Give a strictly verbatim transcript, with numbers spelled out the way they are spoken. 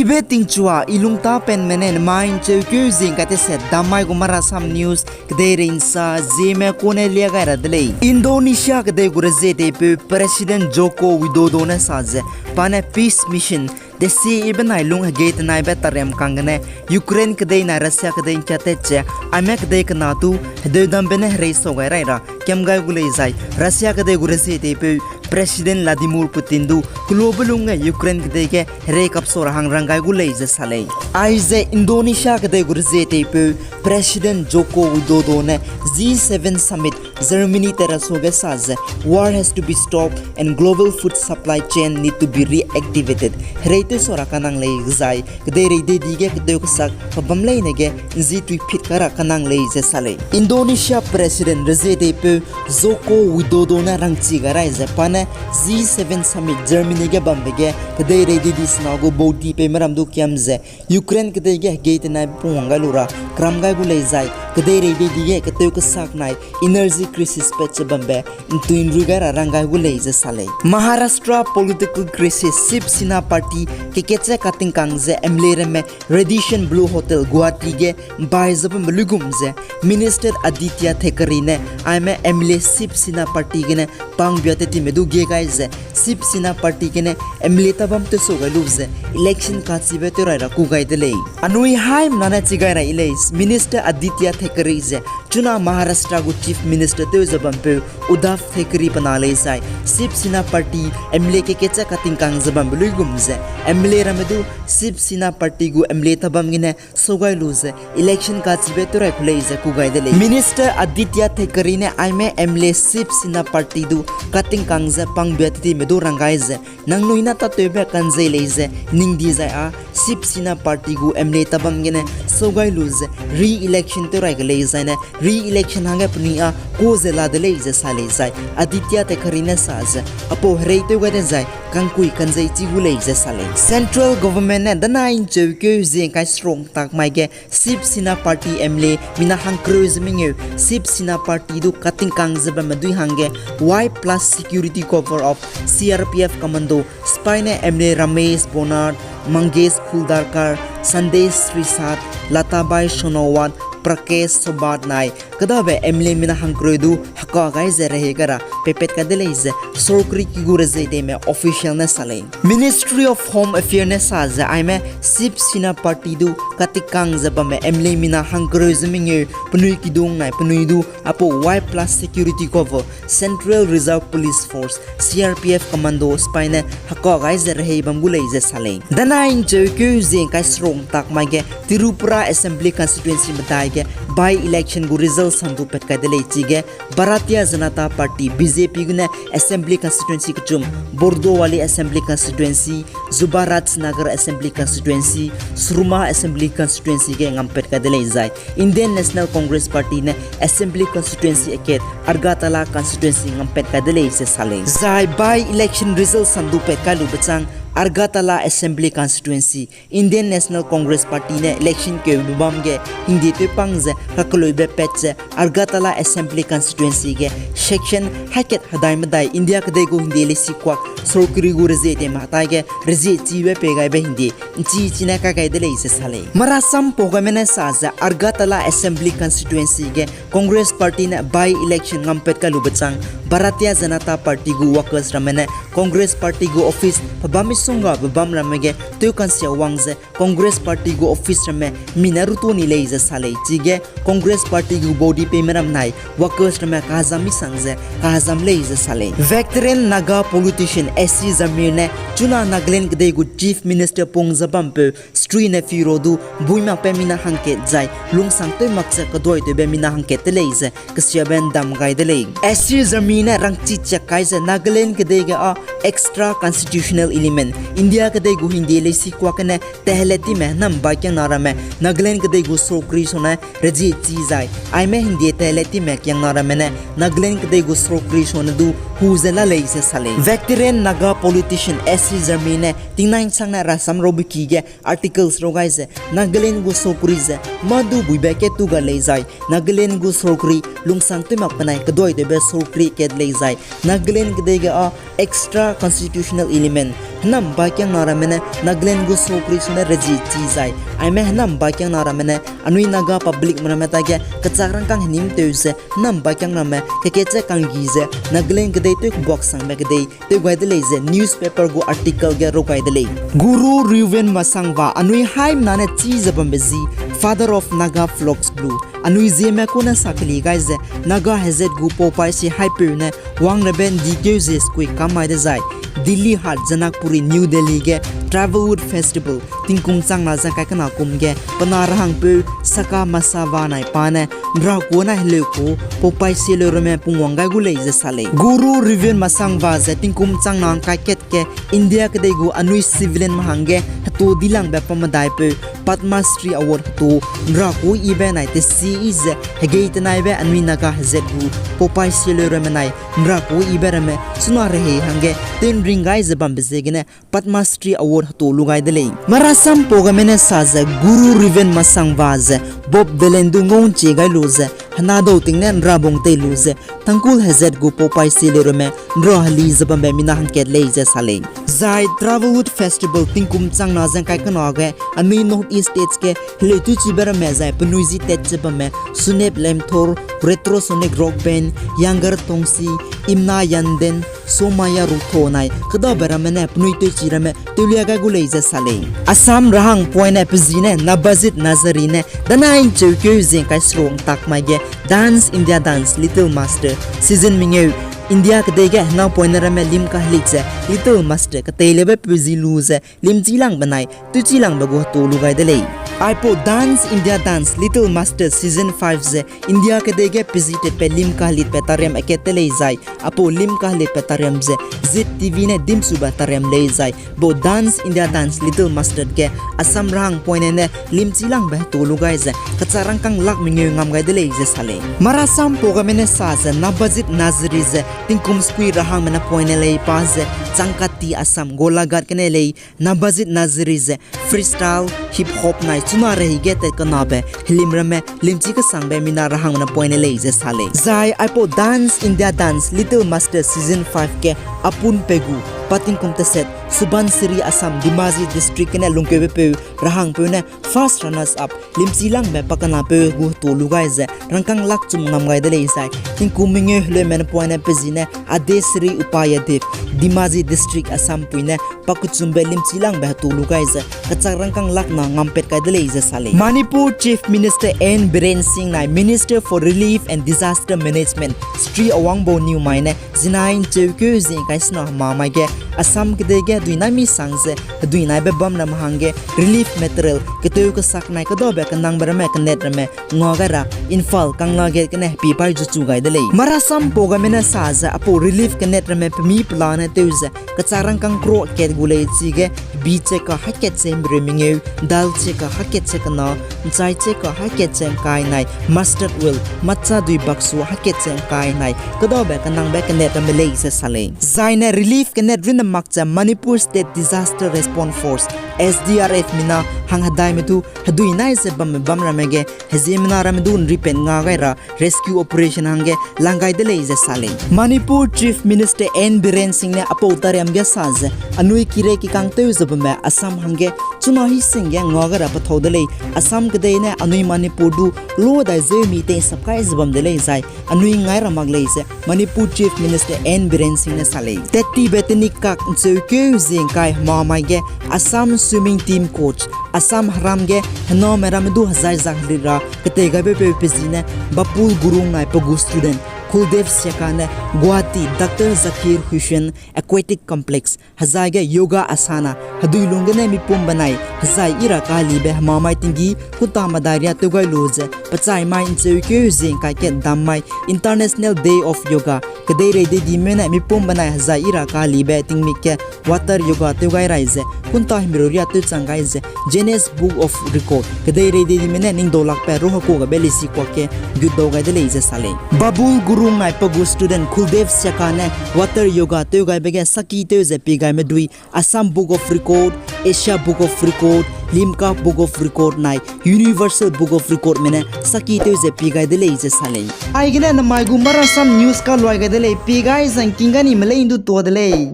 Ibe tingchua, i lungtapenme ne nemai ’ncheukeu zing kateset damai gu Marasam News kedeirei ’nsa zieme kune lia gai ra de lei. Indonesia kedei gu rezie teipeu President Joko Widodo ne sa ze, pa ne peace mission, desi ibe nai lung hegei tenaibe tariam kang gene, Ukraine kedei nai Russia kedei ’nkiatat ze, aime kedei kena tu, hedeudambe ne herei sau gai rai ra kiam gai gu lei zai, Russia kedei gu rezie teipeu President Vladimir Putin du, kelobe lungge Ukraine kedei ge herei kapsau ra hang rang gai gu lei ze sa lei. Aize Indonesia kedei gu rezie teipeu President Joko Widodo ne G seven Summit Germany terasuage sa ze, War has to be stopped and global food supply chain need to be reactivated. Herei tew sau ra kanang lei zai, kedeirei dei di ge ketew kesak pebam leine ge ’nzi tui phit kai ra kanang lei ze sa lei. Indonesia President rezie teipeu Joko Widodo ne rangchi gai rai ze pa ne G seven Summit Germany ge bambe ge kedeirei dei di sena gu baudi peimeram du kiam ze, Ukraine kedei ge hegei tenai pungwang gai lu ra keram gai gu lei zai, kedeirei dei di ge ketew kesak nai energy crisis pat ze bambe ’ntui ’nrui gai ra rang gai gu lei ze sa lei. Maharashtra political crisis, Shiv Sena Party kekatche katingkang ze M L A ramme Radisson Blu Hotel Guwahati ge ’mbai ze bambe luigum ze, Minister Aditya Thackeray ne aime M L A Shiv Sena Party gene pangbiatetime du gie gai ze, Shiv Sena Party gene M L A tabam tewsau gai lu ze, election kachibe tew rai ra ku gai de lei. Anui haimena ne chi gai ra i lei, Minister Aditya Thackeray ze, chuna Maharashtra gu Chief Minister tew ze bampeu Uddhav Thackeray pe na lei zai, Shiv Sena Party M L A kekatche katingkang ze bambe luigum ze, M L A ramme du Shiv Sena Party gu M L A tabam gene sau gai lu ze, election kachibe tew rai ku lei ze ku gai de lei. Minister Aditya Thackeray ne aime M L A Shiv Sena Party du katingkang ze pangbiatetime du rang gai ze, nangnui na tatewbe kanzei lei ze ning di zai â, Shiv Sena Party gu M L A tabam gene sau gai lu ze re-election tew rai ge lei zaine, re-election hangge penui â ku ze la de lei ze sa lei zai, Aditya Thackeray ne sa ze, apau herei tew gai dezai kangkui kanzei chi gu lei ze sa lei. Central Government ne danai ’ncheukeu zie ’ngkai seruk ’ngtak mai ge Shiv Sena Party M L A mina hangkereu ze mengeu Shiv Sena Party du katingkang ze bamme dui hangge Y plus security cover of C R P F commando sipaine M L A Ramesh Bonad, Mangesh Khuldarkar, Sandesh Srishad, Latabai Sonowat, Prakesh Sobat nai kêdabe M L A mina hangkereu du heka gai ze rehei gai ra peipat kai de lei ze sorkari ki gu rezieteime official ne sa lei. Ministry of Home Affairs ne sa ze aime Shiv Sena Party du katingkang ze bamme M L A mina hangkereu ze mengeu penui kidung nai penui du apau Y plus security cover, Central Reserve Police Force, C R P F commando sipaine heka gai ze rehei bam gu lei ze sa lei. Danai ’ncheukeu zie ’ngkai seruk ’ngtak mai ge Tripura Assembly Constituency medai ge by-election gu result sandu pat kai de lei chige Bharatiya Janata Party, B J P gene Assembly Constituency kechum, Bordowali Assembly Constituency, Zubaraj Nagar Assembly Constituency, Surma Assembly Constituency ge ngam pat kai de lei zai Indian National Congress Party ne Assembly Constituency akat Agartala Constituency ngam pat kai de lei ze sa lei. Zai by-election result sandu pat kai lube chang Agartala Assembly Constituency, Indian National Congress Party ne election keube bam ge hingde tewpang ze kakeluibe pat ze Agartala Assembly Constituency ge section haikat hedai medai India kedei gu hingde leisi kuak sorkari gu rezieteime hetai ge reziechibe pei gaibe hingde ’nchi chine kai gai de lei ze sa lei. Marasam pau gaime ne sa ze Agartala Assembly Constituency ge Congress Party ne by-election ngam pat kai lube chang Bharatiya Janata Party gu workers ramme ne Congress Party gu office pebam misonggabe bam ramme ge tewkansia wang ze Congress Party gu office ramme mi ne rutu ni lei ze sa lei chige Congress Party gu body peimeram nai workers ramme kahezam misang ze kahezam lei ze sa lei. Veteran Naga politician S C Zamir ne chuna Nagaland kedei gu Chief Minister pung ze bampeu Shri Neiphiu Rio du buimakbe mina hangkat zai lungsang tewmak ze keduaitewbe mina hangkat de lei ze kesiabe ’ndam gai de lei. S C Zamir ne rangchi chiak kai ze Nagaland kedei ge â extra constitutional element, India kedei gu hingde leisi kuak gene teheletime nambai kiangna ramme Nagaland kedei gu sorkari sone reziechi zai aime hingde teheletime kiangna ramme ne Nagaland kedei gu sorkari sone du hu ze la lei ze sa lei. Veteran Naga politician S C Zamir ne tingnai ’nsangne rasam raubeki ge articles rau gai ze Nagaland gu sorkari ze mâ du buibe kat tu ga lei zai Nagaland gu sorkari lungsang tewmak penai keduaitewbe sorkari kat lei zai, Nagaland kedei ge â extra constitutional element, hênam bakiangna ramme ne Nagaland gu sokri sune reji chi zai, aime hênam bakiangna ramme ne anui Naga public me ramme ta ge kechak rangkâng henim tew ze hênam bakiang ramme keke che kanggi ze Nagaland kedei tew kebuak sangbe kedei tew gai de lei ze newspaper gu article ge rau gai de lei. Guru Riven Masangva anui haimena ne chî ze bambe zi, father of Naga folks blue, anui zieme kune sakeli gai ze Naga hezat gu paupai si haipeu ne wangrabe ndikeu ze skui kam mai dezai, Delhi hat Janakpuri New Delhi ge Travelwood Festival tingkum changna ze kai kena kum ge pe na rahangpeu Saka Masava nai pa ne nra ku nai heleu ku paupai sieleu ramme pungwang gai gu lei ze sa lei. Guru Riven Masangva ze tingkum changna ngkai kat ge India kedei gu anui civilian me hangge hetu dilangbe pamedai peu Padma Shri Award hetu nra ku ibe nai tesi i ze hegei tenaibe anui Naga hezat gu paupai sieleu ramme nai nra ku ibe ramme suna rehei hangge tenring gai ze bambe ziegene Padma Shri Award hetu lu gai de lei. Marasam pau game ne sa ze Guru Riven Masangva ze Bob Dylan du ngau nchie gai lu ze hena dau ting ne nrabung tei lu ze tangkul hezat gu paupai sieleu ramme nra heli ze bambe mina hangkat lei ze sa lei. Zai Travelwood Festival tingkum changna ze ngkai kena ge anui North East States ge heleu tewchibe ramme zai penui zi tat ze bamme Sunep Lemthor, Retrosonic Rock Band, Younger Tongsi, Imna Yanden, Somaya Rutho nai kedabe ramme ne penui tewchi ramme tewlia gai gu lei ze sa lei. Assam rahang poine pe zi ne Nabajit Nazari ne danai ncheukeu zie ngkai seruk ntak mai ge Dance India Dance Little Master season mengeu India kedei ge hena poine ramme lim kahelit ze Little Master keteileube pe zi lu ze limchilangbe nai tewchilangbe gu hetu lu gai de lei. Aipau Dance India Dance Little Master season five ze India kedei ge pe zi tetbe lim kahelitbe tariam akat te lei zai, apau lim kahelitbe tariam ze Zit T V ne dimsube tariam lei zai, bau Dance India Dance Little Master ge Assam rahang poine ne limchilangbe hetu lu gai ze kechak rangkâng lak mengeu ngam gai de lei ze sa lei. Marasam pau game ne sa ze Nabajit Nazari ze tingkum skui rahangme ne poine lei pa ze Changkati Assam Golaghat gene lei. Nabajit Nazari ze freestyle, hip hop nai chuna rehei ge tat kenabe helim ramme limchi kesangbe mina rahangme ne poine lei ze sa lei. Zai aipau Dance India Dance Little Master season five ge apun pe gu pa tingkum teset Subansiri Assam Dhemaji District gene lungkeube peu rahangpeu ne first runners up limchilangbe pa kenapeu gu hetu lu gai ze rangkâng lak chum ngam gai de lei zai tingkum mengeu heleume ne poine pe zi ne Adesri Upayadev, Dhemaji District Assam pui ne pa kechumbe limchilangbe hetu lu gai ze kechak rangkâng lak na ngampat kai de lei ze sa lei. Manipur Chief Minister N Biren Singh nai Minister for Relief and Disaster Management Sri Awangbow Newmai ne zinai ncheukeu zie ngkai sena hema mai ge Assam kedei ge hedui nai mi sang ze hedui naibe bam ramme hangge relief material ketew kesak nai kedabe kenangbe ramme kenet ramme ngua gai ra Imphal Kangla Gate gene hepi pai zu chu gai de lei. Marasam pau game ne sa ze apau relief kenet ramme pemi pela ne tew ze kechak rangkâng kro kat gu lei chige bi cheka hakat che mreu mengeu, dal cheka hakat che kena, nchai cheka hakat che ngkai nai, mustard oil, matcha dui baksu hakat che ngkai nai kedabe kenangbe kenet ramme lei ze sa lei. Zai ne relief kenet runne mak ze Manipur State Disaster Response Force, S D R F mina hang hedaime du hedui nai ze bamme bam ramme ge heziemmena ramme du nripen nga gai ra rescue operation hangge lang gai de lei ze sa lei. Manipur Chief Minister N Biren Singh ne apau tariam ge sa ze anui kirei kikang tew ze bamme Assam hangge chuna hi sing ge ngua gai ra pethau de lei. Assam kedei ne anui Manipur du lo dai zeu mi tei sap kai ze bam de lei zai anui ngai ra mak lei ze Manipur Chief Minister N Biren Singh ne sa lei. Tettibe tenik kak ncheukeu zie ngkai hema mai ge Assam swimming team coach, Assam heram ge hename ramme du hezai zak helit ra ketei gaibe peu pe zi ne Bapul Gurung nai pe gu student Kuldev Siaka ne Guwahati Doctor Zakir Hussain Aquatic Complex hezai ge yoga asana hedui lung gene mipum benai hezai i ra kalibe hemamai tinggi kunta medai riâ tew gai lu ze pechai mai ncheukeu zie ngkai kat dam mai International Day of Yoga kedeirei dedime ne mipum benai hezai i ra kalibe tingmik ge water yoga tew gai rai ze kunta himreu riâ tew chang gai ze Guinness Book of Record kedeirei dedime ne ning daulakbe ru hekuâ gabe leisi kuak ge gut dau gai de lei ze sa lei. Babul Gurung nai pe gu student Kuldev Siaka ne water yoga tew gaibe ge saki tew ze pie gaime dui Assam Book of Record Asia Book of Record, Limca Book of Record nai Universal Book of Record me ne saki tew ze pie gai de lei ze sa lei. Aigene namai gu Marasam News kaluai gai de lei, pie gai zangking ga ni me lei ndu tua de lei.